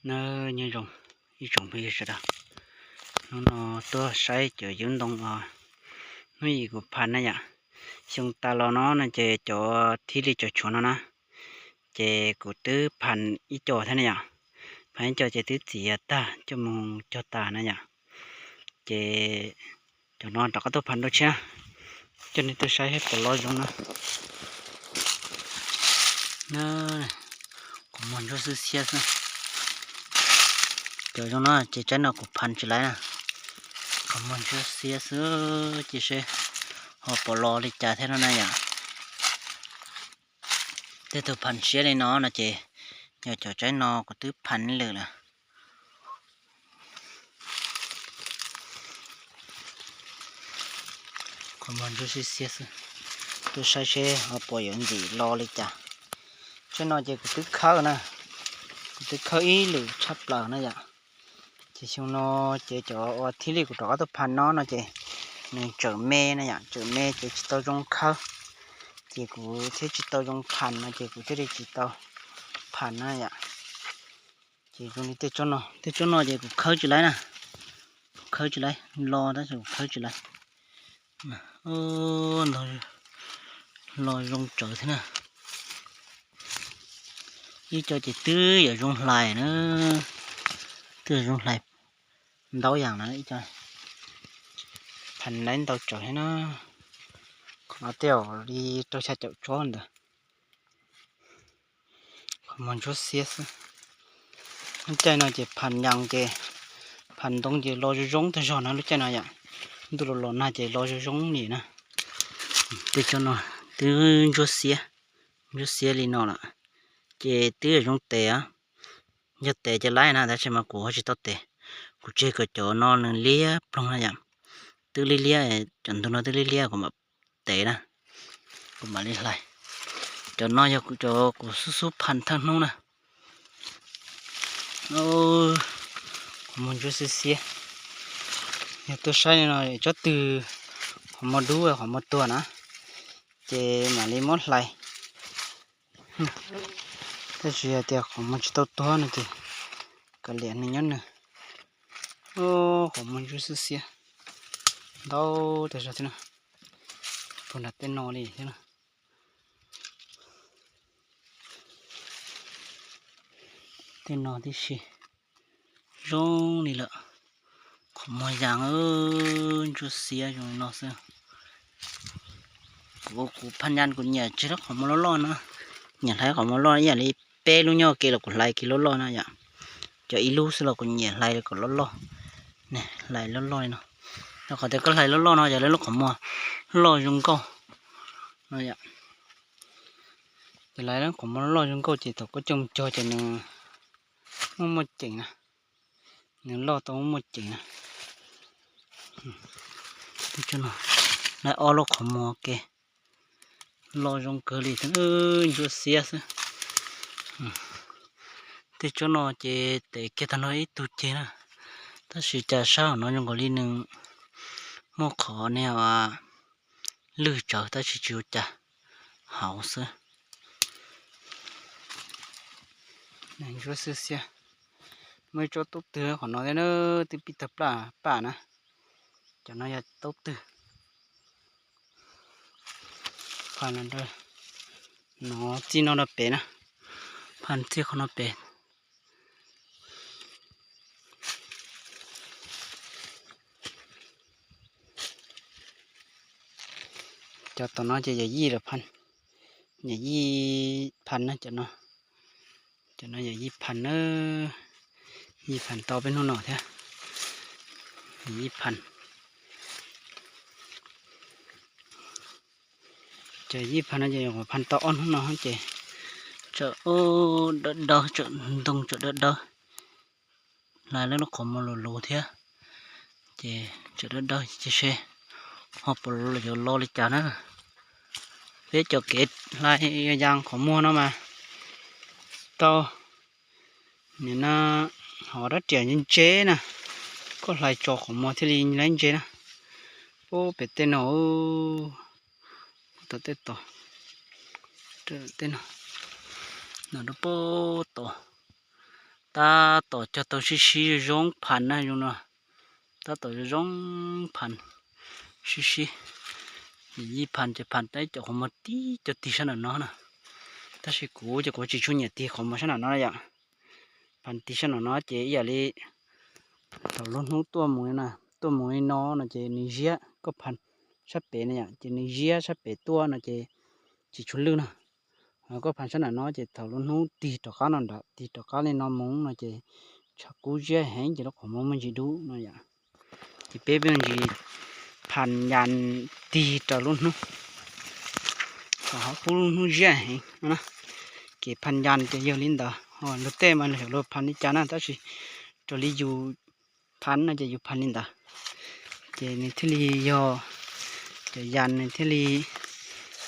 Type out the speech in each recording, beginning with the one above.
Nyob zoo ib tsoom phooj ywg sawv daws, hnub no tuaj saib cov yub ntoo os, hnub yim kuv phaj na yom. Xyoo tas los no no ces cov thib li cov tshuav no na, ces kuv twb phaj ib co thiab na yom. Phaj ib co ces twb txiav tag coj mus cog tas na yom. Ces cov no rov qab tuaj phaj dua tshiab, coj nej tuaj saib seb puas loj zoo na. Qhov muag ntsuab xiab xiab xwb. Cov zoo no ces tsaib no kuv phaj tsis laib na. Qhov muag ntsuab xiab xwb, cia seb ho puas loj li cas thiab no na yom. Tej tug phaj siab li no no ces yog cov tsaib no kuv twb phaj ib lwm lawm. Qhov muag ntsuab xiab xiab xwb, tuaj saib seb ho puas yuav ntxim loj li cas. Tsaib no ces kuv twb khawb na, kuv twb khawb ib lwm tshaj plaws na yom. Ces xyoo no ces cov uas thib li kuv rov qab tuaj phaj no no ces nws tsawm me na yom, tsawm me ces tsis tau zoo khawb, ces kuv thiaj tsis tau zoo phaj no ces kuv thiaj li tsis tau phaj na yom. Ces zoo li tej tsob no, tej tsob no ces kuv khawb tsis laib na, kuv khawb tsis laib, loj tab sis kuv khawb tsis laib. Ntag, loj zoo tsawv thiab na. Ib co ces twb yuav zoo hlais na, twb yuav zoo hlais ntau yam na ib co. Phaj laib ntau tsawv thiab na. Qhov no tej zaum li rau xya caum tsob ntawd. Qhov muag ntsuab xiab xwb. Lub caij no ces phaj yas ces, phaj ntoo ces loj zoo zoo tag zog na lub caij no yom. Ntuj los los nag ces loj zoo zoo li na. Tej tsob no twb ntsuab xiab, ntsuab xiab li no lawm, ces twb yuav zoo tes. Yog tes ces laib na, tab sis mas kuv ho tsis tau tes. Kuv tseg kom cov no nws liab ploog na yom. Twb liab liab, cov ntug no twb liab liab kuv mam tes na, kuv mam li hlais. Cov no yog cov kuv xub xub phaj thawj hnub na. Qhov muag ntsuab xiab xiab. Yog tuaj saib no tsob twg qhov muag dub qhov muag tuag na, ces mam li muab hlais. Tab sis yog tias qhov muag tsis tau tuag no ces kav liam nws nyob nws. Qhov muag ntsuab xiab xiab ntau tag zog thiab na. Puag nram tej no li thiab na. Tej no tib si zoo li lawm. Qhov muag yas ntsuab xiab zoo li no xwb. Kuv, kuv phaj yas kuv nyiam tseg lub qhov muag loj loj na. Nyiam hlais qhov muag loj ib yam li peb lub nyob ua ke los kuv hlais kiag loj loj na yom. Cov ib lub xwb los kuv nyiam hlais kom loj loj. Hlais loj loj li no. Rau qhov tias koj hlais loj loj no yog lawv lub qhov muag loj zoo nkauj no yom. Ces hlais lub qhov muag loj zoo nkauj ces thaum koj coj mus cog ces nws muaj muaj ceem na. Nws loj tau muaj muaj ceem na. Hlais ob lub qhov muag ua ke, loj zoo kawg li thiab, ntsuab xiab xwb. Tej tsob no ces tes kiag tag nrho ib tug ceg na, tab sis cas sab hauv no zoo nkaus li nws muaj qhov niag lwj tsawv tab sis tsis ua cas, hauv xwb. Ntsuab xiab xiab. Muaj ib tsob taub twg qhov no thiab na, twb pib tawg plaj paj na. Cov no yog taub twg. Phaj no txij no rau pem na, phaj txij qhov no pem. Cov tom no ces yog yij lawm phaj, yog yij phaj na cov no. Cov no yog yij phaj na, yij phaj tau peb hnub no thiab. Yij phaj, cov yij phaj no ces phaj tau ob hnub no ces tsam dawb dawb, tsam ntoo tsam dawb dawb. Hlais lawv lub qhov muag luv luv thiab, ces tsam dawb dawb cia seb ho puas yuav loj li cas na. Peb cov kev hlais yas qhov muag no mas tau, nim no hov rab riam ntse ntse na, koj hlais tso qhov muag thiaj li laib ntse na. Pub pem tej no, tom tej tos, tej no, no rau pem tos. Tab tom cog tau sib sib zoo phan na zoo no. Tab tom zoo zoo phan sib sib. Yij phan ces phan tau ib co qhov muag tib co tig sab nram no na. Tab sis kuv ces kuv tsis tshua nyiam tig qhov muag sab nram no yom. Phan tig sab nram no ces ib yam li thaum lub hnub tuaj mus na, tuaj mus li no no ces nws ziab, koj phan sab pem na yom, ces nws ziab sab pem tuaj no ces tsis tshua lwj na. Koj phan sab nram no ces thaum lub hnub tig rov qab no nram, tig rov qab li no mus no ces tshav kub ziab heev ces lub qhov muag muaj ntsis dub no yom. Ces peb pheej ntsis phan yas tig raws lub hnub kom ho pub lub hnub ziab heev no na. Kev phan yas ces yog li ntawd, luag tej mas lawv xyaum luag phan li cas na, tab sis raws li yus phan no ces yus phan li ntawd. Ces nws thiaj li yog cov yas nws thiaj li,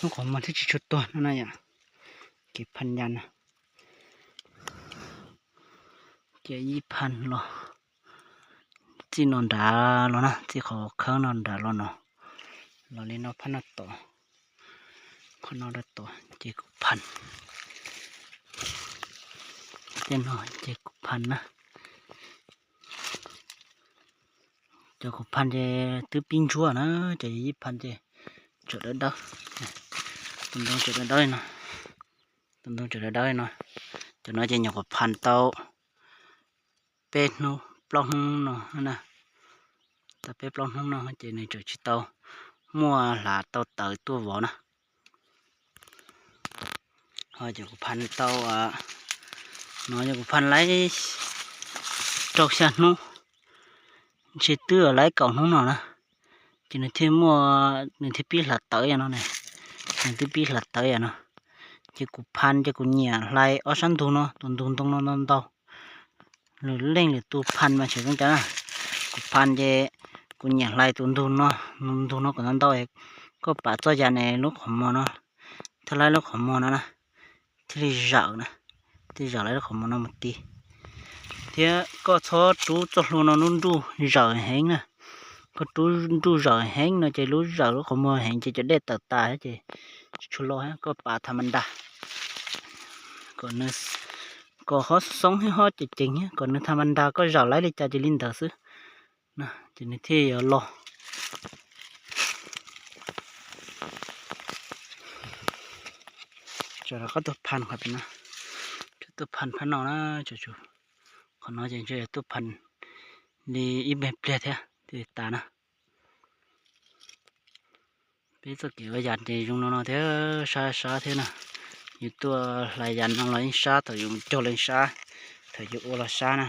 lub qhov muag thiaj tsis tshua tuag no na yom. Kev phan yas na. Ces yij phan los txij no nrad los na, txij qhov khawb no nrad los no, los li no phab no tom, qhov no rau tom ces kuv phan. Tej no ces kuv phan na. Cov kuv phan ces twb pib ntsuab na, ces yij phan ces tseem dawb dawb. Tus ntoo tseem dawb dawb li no, tus ntoo tseem dawb dawb li no. Cov no ces nyuam qhuav phan tau peb hnub plaub hnub no na. Tau peb plaub hnub no ces nws tseem tsis tau muaj hlav tau tawv tuaj vov na. Ho cov kuv phan tau no yog kuv phan laib rau xya hnub, ntshe twb laib kaum hnub no na. Ces nws thiaj muaj, nws thiaj pib hlav tawv yam no ne. Nws twb pib hlav tawv yam no. Ces kuv phan ces kuv nyiam hlais ob sab ntug no, tus ntug ntoo no ntau ntau. Lwm leej lwm tus phan mas tseem zoo cas na. Kuv phan ces kuv nyiam hlais tus ntug no, ntug no kom ntau ntau. Koj pam txoj yas ne lub qhov muag no, thiaj laib lub qhov muag no na, thiaj li zawm na, thiaj zawm laib lub qhov muag no mus ti. Thiab koj txhob rub txoj hlua no lub nruj zawm heev na. Koj rub nruj zawm heev no ces lub zawm lub qhov muag heev ces cov dej tawm tas ces tsis tshua lo. Koj pam tha ma nra, kom nws, kom ho xoob thiab ho ceev ceev thiab, kom nws tha ma nra, koj zawm laib li cas ces li ntawd xwb. Ces nws thiaj yuav lo. Tseem rov qab tuaj phan qhov no, tuaj phan phab no na, qhov no ces ntshe tuaj phan li ib me pliag thiab thiaj tas na. Peb txoj kev ua yas ces zoo no no thiab, sab sab thiab na. Yus tuaj hlais yas no los yeej sab, thaum yus mus cog los yeej sab, thaum yus ua los sab na.